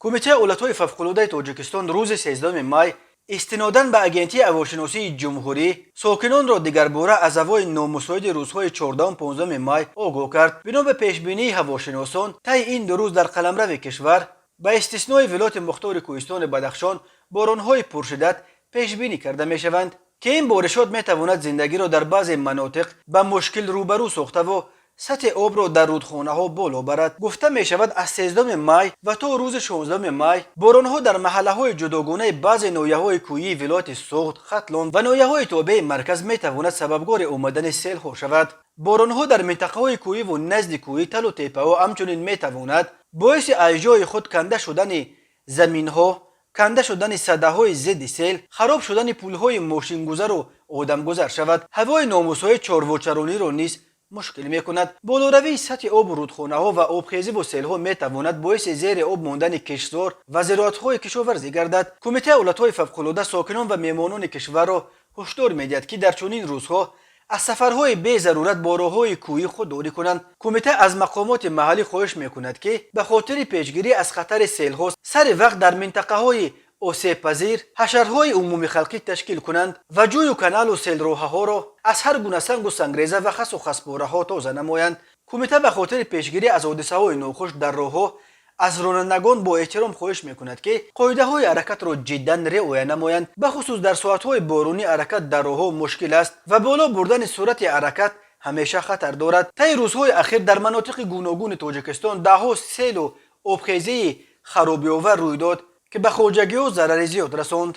Кумитаи ҳолатҳои фавқулодаи Тоҷикистон рӯзи 13 май истинодан ба Агентии ҳавошиносии ҷумҳурӣ сокинонро дигарбора аз ҳавои номусоиди рӯзҳои 14-15 май огоҳ кард. Бино ба пешбинии ҳавошиносон, таи ин 2 рӯз дар қаламрави кишвар, ба истиснои Вилояти Мухтори Кӯҳистони Бадахшон, боронҳои пуршиддат пешбинӣ карда мешаванд, ки ин боришот метавонад зиндагиро дар баъзе манотиқ ба мушкил рӯбарӯ сохтаву сатҳи обро дар рудхонаҳо боло барад. Гуфта мешавад, аз 13 май ва то рӯзи 16 май боронҳо дар маҳаллаҳои ҷудогонаи баъзе ноҳияҳои кӯҳии вилояти Суғд, Хатлон ва ноҳияҳои тобеи марказ метавонад сабабгори омадани селҳо шавад. Боронҳо дар минтақаҳои кӯҳиву назди кӯҳӣ, талу теппаҳо ҳамчунин метавонад боиси аз ҷои худ канда шудани заминҳо, канда шудани садаҳои зидди сел, хароб шудани пулҳои мошингузару одамгузар шавад. Ҳавои номусоид чорвочарониро низ мушкил мекунад. Болоравии сатҳи обу рудхонаҳо ва обхезиву селҳо метавонад боиси зери об мондани киштзор ва зироатҳои кишоварзӣ гардад. Кумитаи ҳолатҳои фавқулода сокинон ва меҳмонони кишварро ҳушдор медиҳад, ки дар чунин рӯзҳо аз сафарҳои безарурат бо роҳҳои кӯҳӣ худдорӣ кунанд. Кумита аз мақомоти маҳаллӣ хоҳиш мекунад, ки ба хотири пешгирӣ аз хатари селҳо сари вақт дар минтақаҳои осебпазир ҳашарҳои умумихалқӣ ташкил кунанд ва ҷӯю каналу селроҳаҳоро аз ҳар гуна сангу сангреза ва хасу хаспораҳо тоза намоянд. Кумита ба хотири пешгирӣ аз ҳодисаҳои нохуш дар роҳҳо аз ронандагон бо эҳтиром хоҳиш мекунад, ки қоидаҳои ҳаракатро ҷиддан риоя намоянд. Бахусус дар соатҳои боронӣ ҳаракат дар роҳҳо мушкил аст ва боло бурдани суръати ҳаракат ҳамеша хатар дорад. Таи рӯзҳои ахир дар манотиқи гуногуни Тоҷикистон даҳҳо селу обхезии харобиовар рӯй дод, ки ба хоҷагиҳо зарари зиёд расонд.